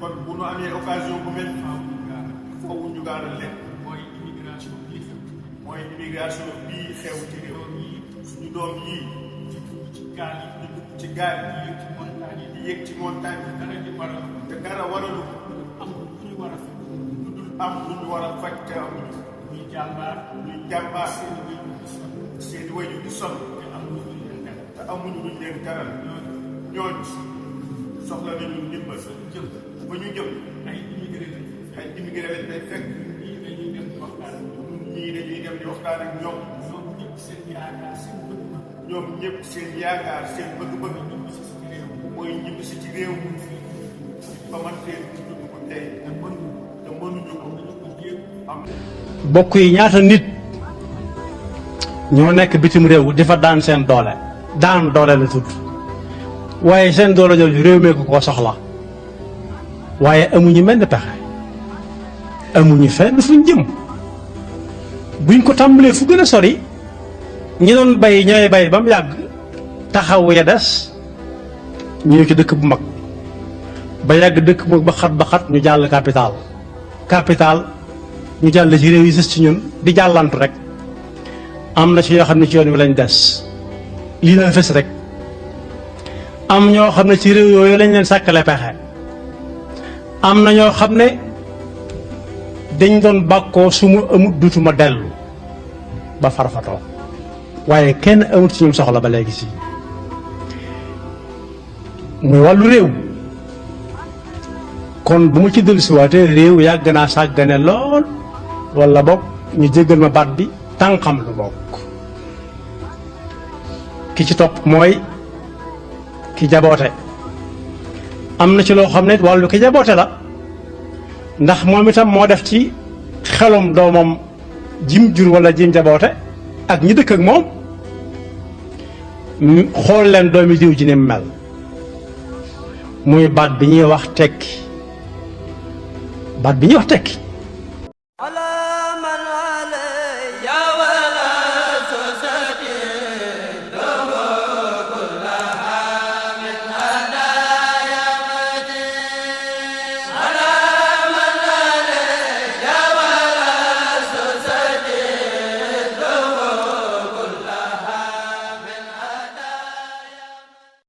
kon bu nu amee occasion bu mel foofu ñu gaaral leen mooy immigration bii xew ci réew suñu doom yii ci gaal yi ci gaal yi di yëg ci montagne te dara waralu am lu ñu war a faj te amuñu ñuy jàmbaar seen wayu di sonn te amuñu luñ leen taral ñooñu soxla nañu ndimbal ba ñu jëm ay immigré lañ fay fekk ñii dañuy dem di waxtaan ak ñoom ñëpp seen yaakaar seen bëgg-bëgg mooy ñibbisi ci réew ba man seen dund ko tey te mënuñu ko am. bokk yi ñaata nit ñoo nekk bitim réew di fa daan seen doole daan doole la tudd waaye seen doole jooju réew mee ko soxla waaye amuñu mel ni pexe amuñu fenn fuñ jëm buñ ko tàmbalee fu gën a sori ñi doon bay ñooy bay ba mu yàgg taxaw ya des ñu ci dëkk bu mag ba yàgg dëkk bu mag ba xat ñu jàll capital ñu jàll ci réew yi sës ci ñun di jàllantu rek am na ci yoo xam ne ci yoon wi lañ des lii la fës rek am ñoo xam ne ci réew yooyu lañ leen sàkkale pexe am na ñoo xam ne dañ doon bàkkoo su ma amut dutuma dellu ba farfatoo waaye kenn amut ci ñoom soxla ba léegi si muy wàllu réew kon bu ma ci dellusiwaatee réew yàgg naa sàggane lool walla bokk ñu jéggal ma baat bi tànqam lu bokk ki ci topp mooy ki jaboote am na ci loo xam ne wàllu ki jaboote la ndax moom itam moo def ci xelum doomam jim jur walla jim jaboote ak ñi dëkk ak moom xool leen doomi diw ji ni mel muy baat bi ñuy wax tekki